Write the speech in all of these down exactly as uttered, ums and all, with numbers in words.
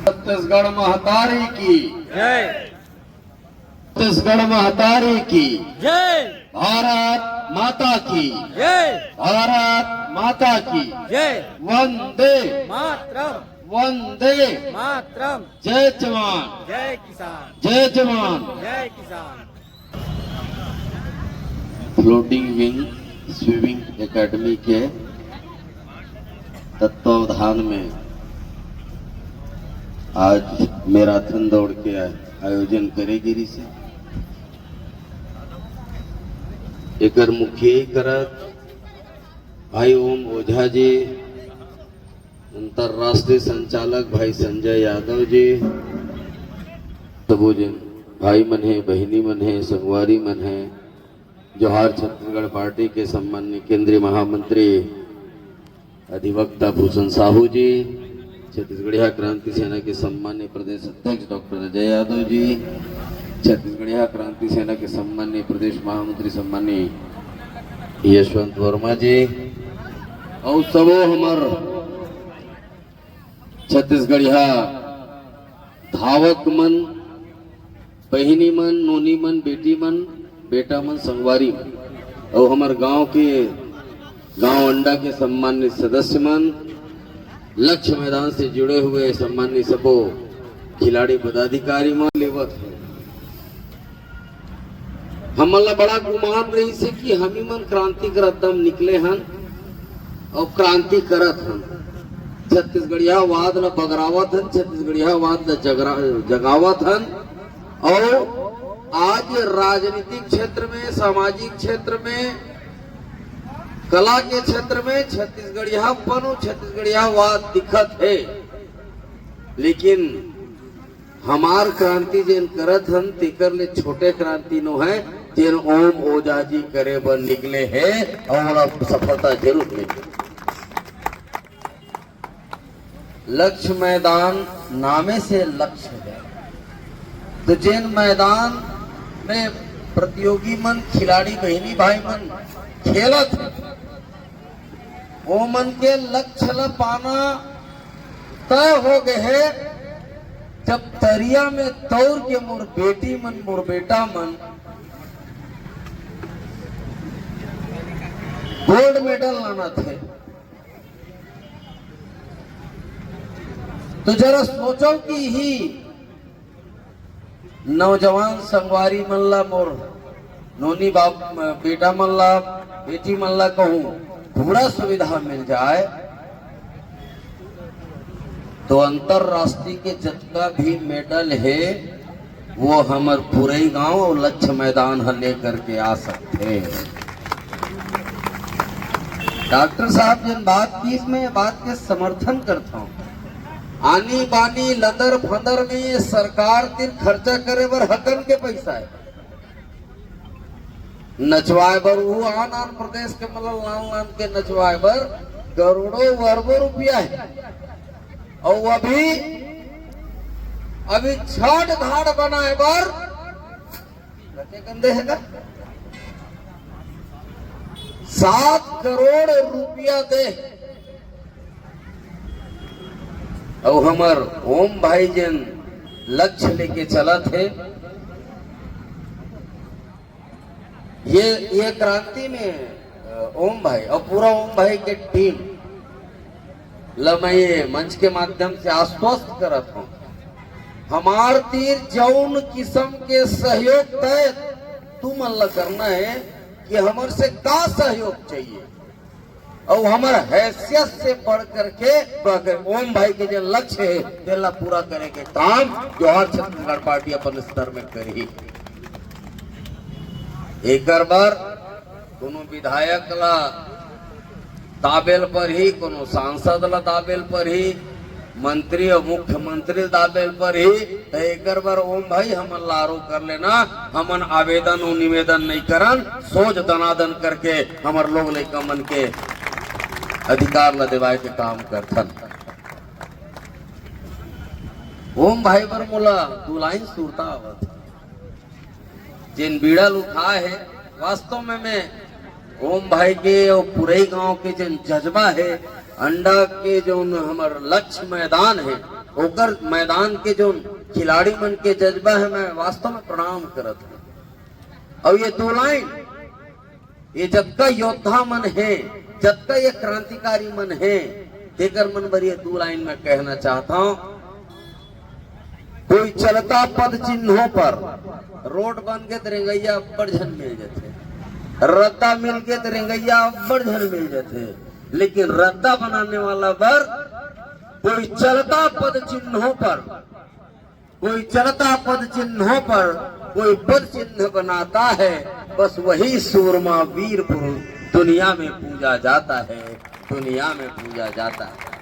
छत्तीसगढ़ महतारी की। जय। छत्तीसगढ़ महतारी की। जय। भारत माता की। जय। भारत माता की। जय। वंदे मातरम। वंदे मातरम। जय जवान। जय किसान। जय जवान। जय किसान। फ्लोटिंग विंग स्विमिंग एकेडमी के तत्वावधान में आज मैराथन दौड़ के आयोजन करे गिरिस हे। एकर मुखियाई करत भाई ओम ओझा जी, अंतर्राष्ट्रीय संचालक भाई संजय यादव जी, सबो जन भाई मन हे, बहिनी मन हे, संगवारी मन हे, जोहार छत्तीसगढ़ पार्टी के सम्माननीय केंद्रीय महामंत्री अधिवक्ता भूषण साहू जी, छत्तीसगढ़िया क्रांति सेना के सम्माननीय प्रदेश अध्यक्ष डॉक्टर अजय यादव जी, छत्तीसगढ़िया क्रांति सेना के सम्माननीय प्रदेश महामंत्री सम्माननीय यशवंत वर्मा जी, अउ सबो हमर छत्तीसगढ़िया धावक मन, बहिनी मन, नोनी मन, बेटी मन, बेटा मन, संगवारी मन, अउ हमर गांव के, गांव अंडा के सम्मानित सदस्य मन, लक्ष्य मैदान से जुड़े हुए सम्मानित सबो खिलाड़ी पदाधिकारी मन लेवत हे। हमन ला बड़ा गुमान रहिस हे कि हमी मन क्रांति के रद्दा म निकले हन अउ क्रांति करत हन, छत्तीसगढ़ियावाद ला बगरावत हन, छत्तीसगढ़ियावाद ला जगरा-, जगावत हन। अउ आज राजनीतिक क्षेत्र में, सामाजिक क्षेत्र में, कला के क्षेत्र में छत्तीसगढ़ियापन अउ छत्तीसगढ़ियावाद दिखत हे, लेकिन हमार क्रांति जेन करत हन, तेकर ले छोटे क्रांति नो हे, जेन ओम ओझा जी करे बर निकले हे, अउ ओला सफलता जरूर मिलही। लक्ष्य मैदान नामे से लक्ष्य हे, तो जेन मैदान में प्रतियोगी मन, खिलाड़ी बहिनी भाई मन खेलत हे, ओमन के लक्ष्य ल पाना तय हो गए हे। जब तरिया में दौड़ के मोर बेटी मन, मोर बेटा मन गोल्ड मेडल लानत हे, तो जरा सोचो कि ही नौजवान संगवारी मन ला, मोर नोनी बाप, बेटा मन ला, बेटी मन ला कहूँ पूरा सुविधा मिल जाए, तो अंतर्राष्ट्रीय के जतका भी मेडल हे, वो हमर पुरई गांव अउ लक्ष्य मैदान ह लेकर के आ सकथे। डॉक्टर साहब जेन बात किस, मैं ये बात के समर्थन करता हूँ। आनी बानी लंदर फंदर में ये सरकार तीर खर्चा करे बर हकन के पैसा हे। नचवाए बर वो आन आन प्रदेश के मतलब लान लान के नचवाए बर करोड़ों अरबों रुपया हे। अउ अभी, अभी छठ घाट बनाए बर कते कन दे हे का? सात करोड़ रुपया दे। अउ हमर ओम भाई जेन लक्ष्य लेके चलत हे, ये, ये क्रांति में, अ, ओम भाई अउ पूरा ओम भाई के टीम ल मैं ये मंच के माध्यम से आश्वस्त करत हूँ, हमार तीर जौन किस्म के सहयोग तय तुमन ल करना हे कि हमर से का सहयोग चाहिए, अउ हमर हैसियत से बढ़ करके, बढ़ कर ओम भाई के जो लक्ष्य हे, तेला पूरा करे के काम जोहार छत्तीसगढ़ पार्टी अपन स्तर में करही। एकर बर कोनो विधायक ला दाबेल परही, कोनो सांसद ला दाबेल परही, मंत्री अउ मुख्यमंत्री ला दाबेल परही, त एकर बर ओम भाई हमन ला आरो कर लेना, हमन आवेदन अउ निवेदन नइ करन, सोझ दनादन करके हमर लोग लइका मन के अधिकार ला देवाए के काम करथन। ओम भाई बर मोला दू लाइन सुरता आवत हे। जेन बीड़ा ल उठाए हे, वास्तव में मैं ओम भाई के अउ पुरई गांव के जेन जज्बा हे, अंडा के जोन हमर लक्ष्य मैदान हे, ओकर मैदान के जो खिलाड़ी मन के जज्बा हे, मैं वास्तव में प्रणाम करत हूँ। अउ ये दू लाइन, ये जतका योद्धा मन हे, जतका ये क्रांतिकारी मन हे, तेकर मन बर ये दू लाइन मैं कहना चाहत हूँ। कोई चलता पद चिन्हों पर, रोड बन के त रेंगइया अब्बड़ झन मिल जथे, रद्दा मिल के त रेंगइया अब्बड़ झन मिल जथे, लेकिन रद्दा बनाने वाला बर कोई चलता पद चिन्हों पर, कोई चलता पद चिन्हों पर कोई पद चिन्ह बनाता है, बस वही सूरमा वीर पुरुष दुनिया में पूजा जाता है, दुनिया में पूजा जाता है।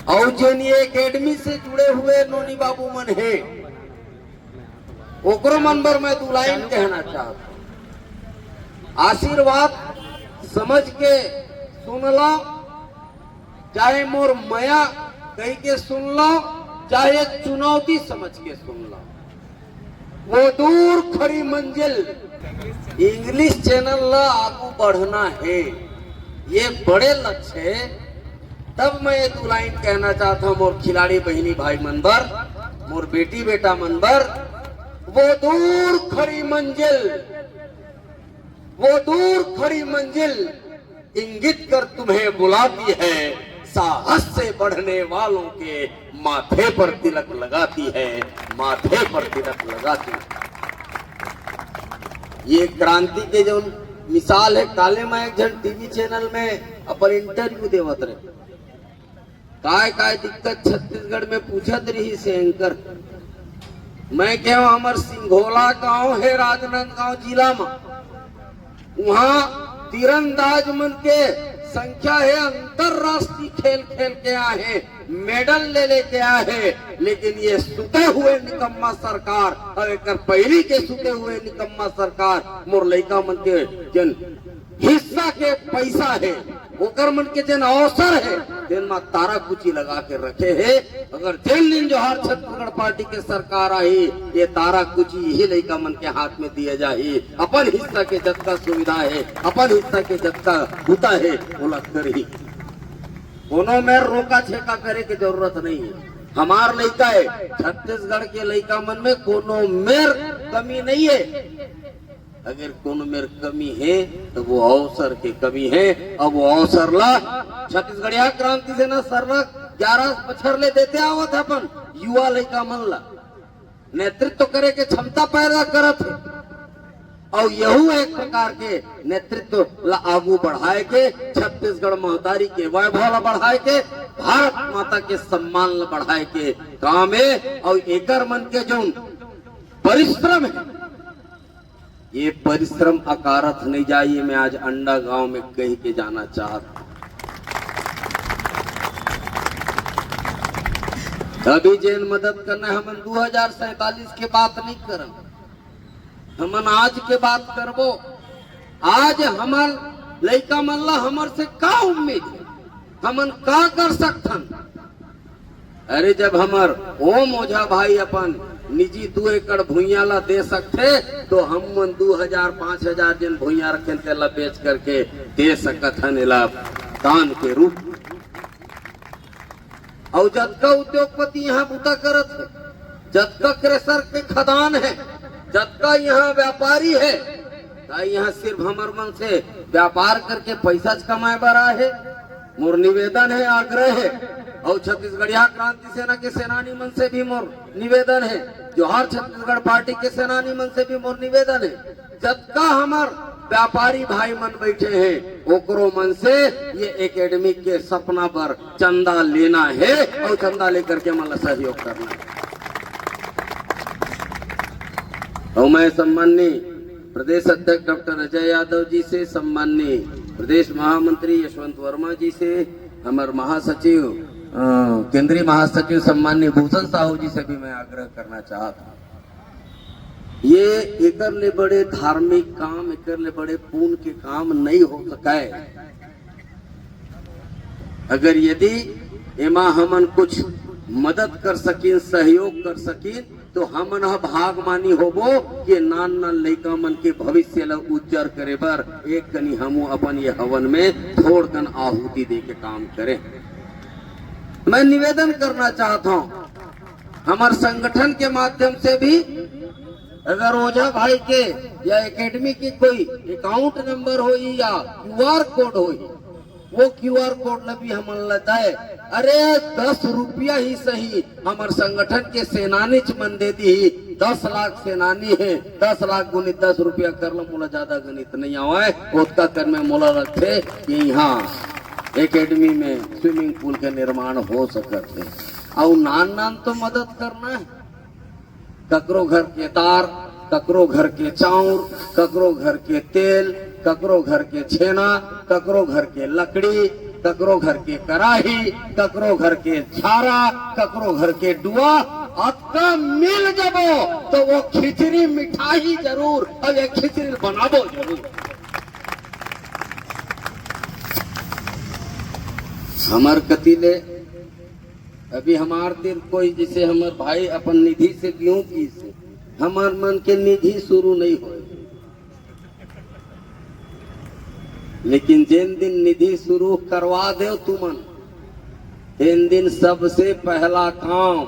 अउ जेन ये एकेडमी से जुड़े हुए नोनी बाबू मन हे, ओकरो मन बर मैं दू लाइन कहना चाहत हूँ। आशीर्वाद समझ के सुन लो, चाहे मोर मया कहि के सुन लो, चाहे चुनौती समझ के सुन लो। वो दूर खड़ी मंजिल, इंग्लिश चैनल ला आगू बढ़ना हे, ये बड़े लक्ष्य हे। तब मैं ये दू लाइन कहना चाहत हूँ मोर खिलाड़ी बहिनी भाई मन बर, मोर बेटी बेटा मन बर, वो दूर खड़ी मंजिल, वो दूर खड़ी मंजिल इंगित कर तुम्हें बुलाती है, साहस से बढ़ने वालों के माथे पर तिलक लगाती है, माथे पर तिलक लगाती है। ये क्रांति के जो मिसाल हे, काले मैं एक झन टीवी चैनल में अपन इंटरव्यू देवत रहे, काय काय दिक्कत छत्तीसगढ़ में पूछत रहिस हे एंकर। मैं कहेंव हमर सिंघोला गांव हे राजनांदगांव जिला म, उहाँ तीरंदाज मन के संख्या हे, अंतर्राष्ट्रीय खेल खेल के आए हे, मेडल ले लेके आए हे, लेकिन ये सुते हुए निकम्मा सरकार अउ एकर पहिली के सुते हुए निकम्मा सरकार मोर लइका मन के जेन हिस्सा के पइसा हे, ओकर मन के जेन अवसर हे, तेन म तारा कुची लगा के रखे हे। अगर जेन दिन जोहार छत्तीसगढ़ पार्टी के सरकार आही, ये तारा कुची इही लइका मन के हाथ में दिए जाही। अपन हिस्सा के जतका सुविधा हे, अपन हिस्सा के जतका बूता हे, ओला करही। कोनो मेर रोका छेका करे के जरूरत नहीं हे। हमार लइका हे, छत्तीसगढ़ के लइका मन में कोनो मेर कमी नहीं हे। अगर कोनो मेर कमी हे, त वो अवसर के कमी हे। अब वो अवसर ला छत्तीसगढ़िया क्रांति सेना सरना ग्यारह बछर ले देते आवत हे अपन युवा लइका मन ला, नेतृत्व करे के क्षमता पैदा करत हे। अउ यहू एक प्रकार के नेतृत्व ला आगू बढ़ाए के, छत्तीसगढ़ महतारी के वैभव ला बढ़ाए के, भारत माता के सम्मान ला बढ़ाए के काम हे। अउ एकर मन के जौन परिश्रम हे, ये परिश्रम अकारथ नहीं जाए, ये मैं आज अंडा गांव में कह के जाना चाहत हूं। अभी जेन मदद करना हे, हमन दू हजार सैंतालीस के बात नहीं करन, हमन आज के बात करबो। आज हमर लइका मन ला हमर से का उम्मीद हे, हमन का कर सकथन? अरे, जब हमर ओम ओझा भाई अपन निजी दू एकड़ भुइयां ला दे सकथे, तो हम मन दू हजार, पांच हजार जेन भुइयां रखेन, तेला बेच करके दे सकत हन एला दान के रूप। अउ जतका उद्योगपति यहाँ बूता करत हे, जतका क्रेशर के खदान हे, जतका यहाँ व्यापारी हे, का यहाँ सिर्फ हमर मन से व्यापार करके पैसा च कमाए बर आए हे? मोर निवेदन हे, आग्रह हे, अउ छत्तीसगढ़िया क्रांति सेना के सेनानी मन से भी मोर निवेदन हे, जोहार छत्तीसगढ़ पार्टी के सेनानी मन से भी मोर निवेदन हे, जतका हमर व्यापारी भाई मन बैठे हे, ओकरो मन से ये एकेडमी के सपना बर चंदा लेना हे अउ चंदा लेकर के हमन ला सहयोग करना हे। अउ मैं सम्माननीय प्रदेश अध्यक्ष डॉक्टर अजय यादव जी से, सम्माननीय प्रदेश महामंत्री यशवंत वर्मा जी से, हमर महासचिव, अ, केंद्रीय महासचिव सम्माननीय भूषण साहू जी से भी मैं आग्रह करना चाहत हूँ। ये एकर ले बड़े धार्मिक काम, एकर ले बड़े पुण्य के काम नहीं हो सके। अगर यदि एमा हमन कुछ मदद कर सकिन, सहयोग कर सकिन, तो हमन ह भागमानी होबो कि नान नान लइका मन के भविष्य ल उज्जर करे बर एक कनी हमू अपन ये हवन में थोड़ कन आहुति दे के काम करें। मैं निवेदन करना चाहत हौं, हमर संगठन के माध्यम से भी अगर ओझा भाई के या एकेडमी के कोई अकाउंट नंबर होही या क्यूआर कोड होही, वो क्यूआर कोड ल भी हमन ल दे। अरे, दस रुपया ही सही, हमर संगठन के सेनानीच मन दे दिही। दस लाख सेनानी हे, दस लाख गुणित दस रुपया कर ल, मोला ज्यादा गणित नहीं आवय, ओतका कर में मोला लगथे कि इहाँ एकेडमी में स्विमिंग पूल के निर्माण हो सकत हे। अउ नान नान तो मदद करना हे, ककरो घर के दार, ककरो घर के चाउर, ककरो घर के तेल, ककरो घर के छेना, ककरो घर के लकड़ी, ककरो घर के कराही, ककरो घर के झारा, ककरो घर के डुआ, अतका मिल जबो तो वो खिचड़ी मिठाही जरूर, अउ ये खिचड़ी बनाबो जरूर। हमर कति ले अभी हमार तीर कोई, जैसे हमर भाई अपन निधि से गेहूं पीसे, हमर मन के निधि शुरू नहीं होए, लेकिन जेन दिन निधि शुरू करवा देव तुमन, तेन दिन सबसे पहला काम,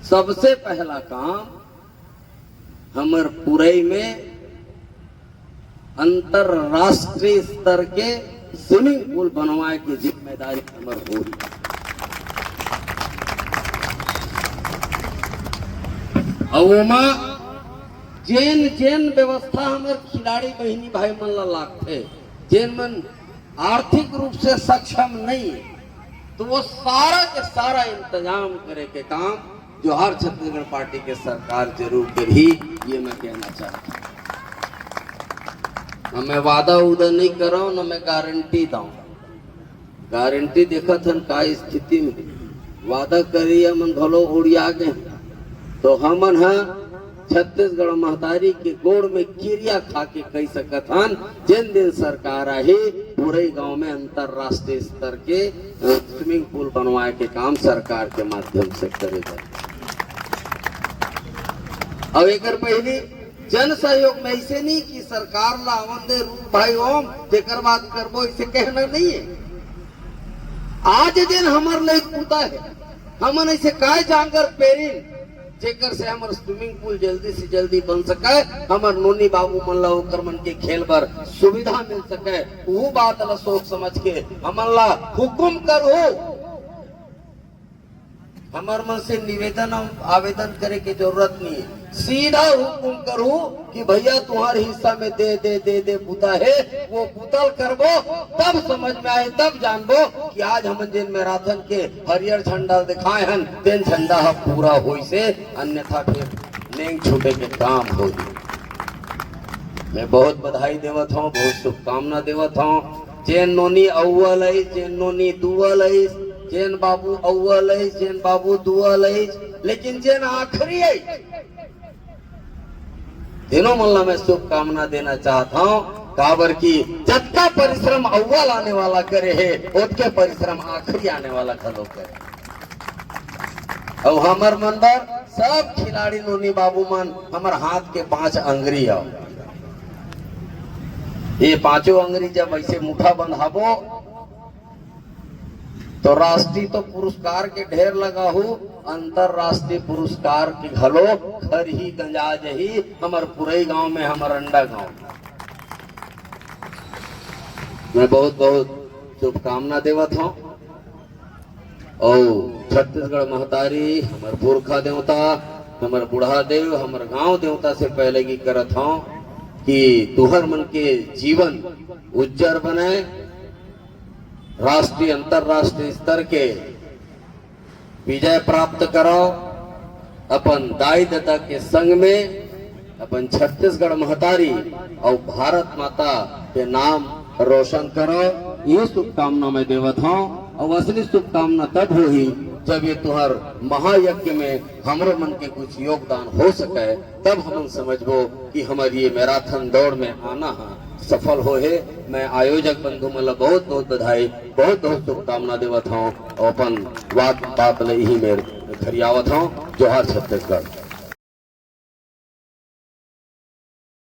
सबसे पहला काम हमर पुरई में अंतर्राष्ट्रीय स्तर के स्विमिंग पूल बनवाए के जिम्मेदारी हमर होही। अउ ओमा जेन जेन व्यवस्था हमर खिलाड़ी बहिनी भाई मन ला लागथे, जेन मन आर्थिक रूप से सक्षम नहीं है, तो वो सारा के सारा इंतजाम करे के काम जोहार छत्तीसगढ़ पार्टी के सरकार जरूर करही, ये मैं कहना चाहता हूँ। न मैं वादा उदा नहीं करव, न मैं गारंटी दव। गारंटी देखत हन का स्थिति में, वादा करिया मन घलो उड़िया गए। तो हमन ह छत्तीसगढ़ महतारी के गोड़ में किरिया खा के कह सकत हन, जेन दिन सरकार आही, पुरई गांव में अंतर्राष्ट्रीय स्तर के, अ, स्विमिंग पूल बनवाए के काम सरकार के माध्यम से करे जाए। अब एकर पहली जन सहयोग में ऐसे नहीं कि सरकार ला आवन दे रूप भाई ओम, तेकर बाद करबो, ऐसे कहना नहीं है। आज दिन हमर लइक पूता है, हमन ऐसे काय जांगर पेरिन, जेकर से हमर स्विमिंग पूल जल्दी से जल्दी बन सके, हमर नोनी बाबू मन ला ओकर मन के खेल बर सुविधा मिल सके। वो बात ला सोच समझ के हमन ला हुकुम करहू। हमर मन से निवेदन अउ आवेदन करे के जरूरत नहीं है, सीधा हुकुम करहू कि भैया तुम्हारे हिस्सा में दे दे दे दे बुता है, वो बुतल करबो, तब समझ में आए, तब जानबो कि आज हमन जेन मैराथन के हरियर झंडा दिखाए हन, तेन झंडा ह पूरा होइसे, अन्यथा फिर नेंग छूटे के काम होही। मैं बहुत बधाई देवत हूँ, बहुत शुभकामना देवत हूँ। जेन नोनी अव्वल आइस, जेन नोनी दुवल आइस, जेन बाबू अव्वल आइस, जेन बाबू दुवल आइस, लेकिन जेन आखिरी आइस, तीनों मन ला मैं शुभकामना देना चाहत हूँ, काबर कि जतका परिश्रम अव्वल आने वाला करे हे, ओतके परिश्रम आखिरी आने वाला घलो करे। अउ हमर मन बर सब खिलाड़ी नोनी बाबू मन हमर हाथ के पांच अंगरी आव। ये पांचों अंगरी जब ऐसे मुठा बंधाबो, तो राष्ट्रीय तो पुरस्कार के ढेर लगाहू, अंतर्राष्ट्रीय पुरस्कार के घलो खरही गंजा जही हमर पुरई गांव में, हमर अंडा गांव। मैं बहुत बहुत शुभकामना देवत हूँ। अउ छत्तीसगढ़ महतारी, हमर पुरखा देवता, हमर बूढ़ा देव, हमर गांव देवता से पैलगी करत हूँ कि तुहर मन के जीवन उज्जर बने, राष्ट्रीय अंतर्राष्ट्रीय स्तर के विजय प्राप्त करव, अपन दाई ददा के संग में अपन छत्तीसगढ़ महतारी अउ भारत माता के नाम रोशन करव, ये शुभकामना मैं देवत हूँ। अउ असली शुभकामना तब होही जब ये तुहर महायज्ञ में हमरो मन के कुछ योगदान हो सके, तब हमन समझबो कि हमर ये मैराथन दौड़ में आना ह सफल होहे। मैं आयोजक बंधु मन ला बहुत बहुत बधाई, बहुत बहुत शुभकामना देवत हूँ। अपन बात बात ले इही मेर खरियावत हूँ। जोहार छत्तीसगढ़।